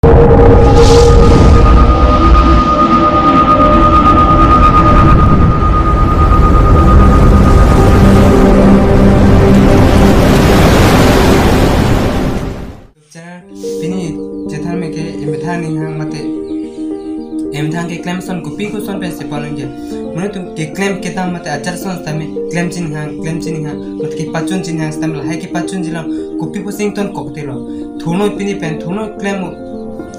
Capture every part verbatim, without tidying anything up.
Channel pini chethan me ke emethang ninghang mate emethang keklem ason kopi koson pen si panon ke. Monit atum keklem kedam mate ajar ason sitame klemji ninghang, klemji ninghang, mate kepachunji ninghang sitame lahai kepachunji lang kopi pusi ingtonkokte lo. Thunoi pini pen, thunoi klem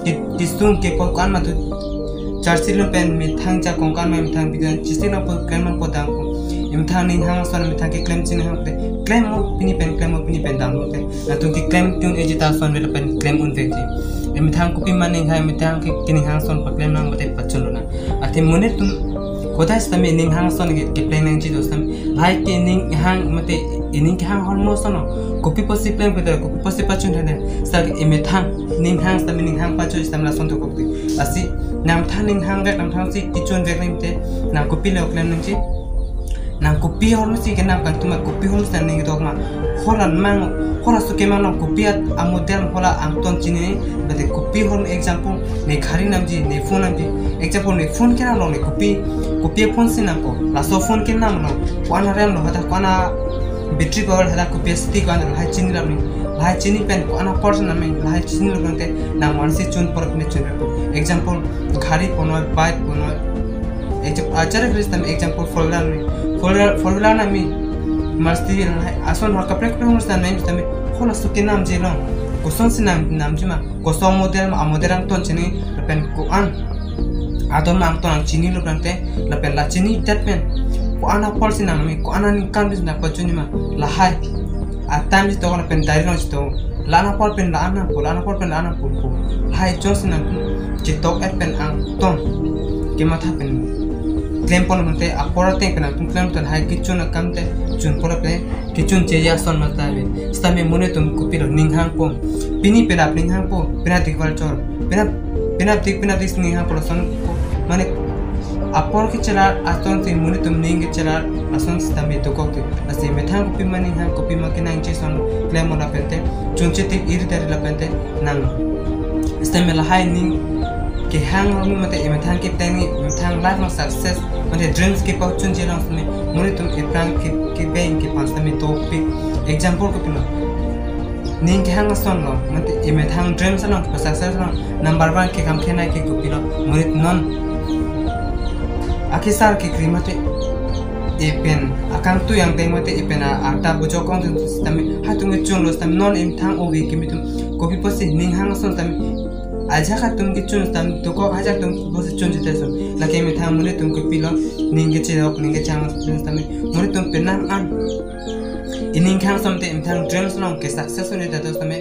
ke, kesung kepo ko-an madu charsi lo pen methang jakong ko-an ma emethang bidan chisi lo po klem lo po dam po. Emethang ninghang ason emethang keklemji ninghang pute klem mo pini pen, klem mo pini pen dam lo pen. Latum keklem tun eji ta ason pen klem unvekji. Emethang kopi ma ninghang, emethang ke, keninghang ason paklem nang mate pachun lonang. Athe monit atum kodak sitame ninghang ason ke, kepleng nangji do sitame. Lahai keninghang mate ining kehang ahormu ason lo. Kopi pusi pleng pute, kopi pusi pachun thane. Sa emethang ninghang sitame ninghang pachun sitame lason dokokte. Lasi nangmethang ninghang vek, nangmethang si kechun vek nangte, nang kopi le klem nangji. Nang kopi ahormu si kenam kan tuma, kopi ahormu si nang ning dok ma. Holan mang, hola suke mang nang kopi at amodel hola angton chini, bade kopi ahormu example, ne ghari namji, ne phone namji. Example ne phone kenam lo ne kopi, kopi phone si nang ko. Laso phone kenam lo, ko-an a-ram lo, hadak ko-an a-battery power, hadak capacity ko-an lahai chini lam ni. Lahai chini pen ko-an a-percent nang me, lahai chini lo nangte, nang man si chun porot ne chun. Example, ghari ponoi, bike ponoi. Exam-, ajar kris tam example four wheeler nang me. Four wheeler, four wheeler nang me. Masti nang hai, ason har kaprek kaprek mesti nang me, sitame hola suke namji long. Koson si nang, namji ma. Koson model ma, model angton chini, lapen ko-an. Aton ma angton ang chini lo nangte, lapen la chini det pen. Ko-an apor si nang me, ko-an aningkan si nang pachunji ma. Lahai. Atam si to lapen diary along si to. La-an apor pen la-an nangpo, la-an apor pen la-an nangpo po. Lahai chonsi nangtum chetok et pen angton kematha pen klem pon mate apor ateng pen nangtum klem ton hai kechun akam te chun pon pen kechun cheja ason mata ave. Sitame monit atum kopi lo ninghang po. Pini penap ninghang po, penap dik val chor. Penap, penap dik, penap dik ninghang po lason ko. Mane apor kechelar ason si monit atum ning kechelar ason sitame dokokte. Lasi methang kopi ma ninghang, kopi ma kenangji ason klem mo lapen te, chunche tik iri dari lapen te nang. Sitame lahai ning kehang ahormu mate emethang kepleng ni, emethang life long success, mate dreams kepachunji long sitame, monit atum ephrang ke, kebeng kepan sitame dopik. Example kopi lo. Ning kehang ason lo, mate emethang dreams along, success along, number one kekam kenai ke kopi lo, monit non. Akesar kekri mate, epen, akangtui angdeng mate, epen a, arta bujok ong tun sitame, hatum kechun lo sitame, non emethang ove kimi tum, kopi pusi ninghang ason sitame, ajak atum kechun sitame, dokok ajak atum pusi chunji te ason, lake emethang monit atum kopi lo, ning kechedok, ning kechang ason sitame, monit atum penang an. Ining kehang ason te emethang dreams long ke success un-e ta do sitame.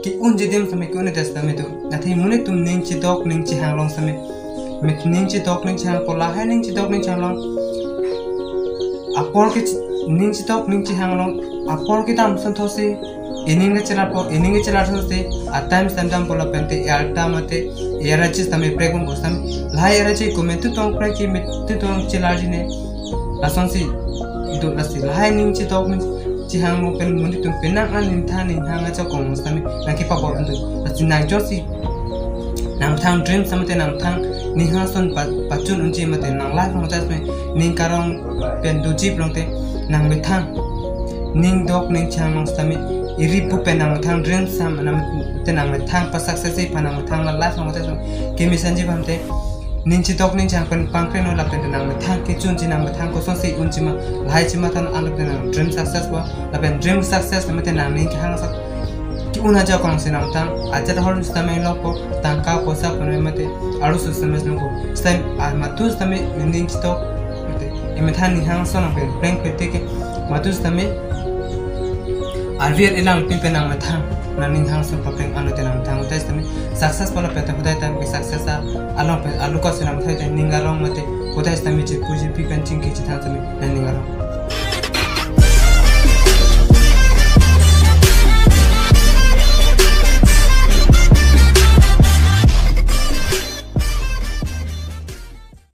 Ke-unji adim sitame ke-un-e ta sitame do. Athe monit atum ning chedok ning chehang long sitame. Met ning chedok ning chehang po lahai ning chedok ning chehang long. Apor ke ch-, ning chedok ning chehang long. Apor kedam ason thotsi. Ining kechelar po, ining kechelar thotsi. Atam sitame dam po lapen te arta mate. Era chis tame prek bom po sitame. Lahai era chi komat tu tong prek chi met tu tong chelarji ne. Lasonsi, ido lasi lahai ning chedok ning chehang mo pen monit atum penang an emethang ninghang ajakong sitame nang kepabor untu. Lasi nang chotsi nangmethang dream sitame te nangmethang ninghang ason pa-, pachun unji mate nang life long te sitame ning karong pen doji pulote nangmethang ning dok ning chehang long sitame iri pu pen nangmethang dream sam nang te nangmethang pa success si pa nangmethang la life long te sitame kemi sanji pam te ning chedok ning chehang pen pangkre no lapen te nangmethang kechunji nangmethang kosonsi unji ma lahai chima tan alok te nang dream success po lapen dream success mate nang ning kehang ason ke-un ajakong si nangmethang ajat hor sitame lo po tangka poisa pen mate aru su sitame lo po sitame a matu sitame ning chedok mate emethang ninghang ason nang pen pleng pete ke matu sitame arvi elang pin pen nangmethang nang ninghang ason papleng ano te nangmethang utai sitame success pala pete utai tam ke success a along pen aluka si nangmethang te ning arong mate utai sitame chepu chepi pen chingki chethang sitame nang ning arong.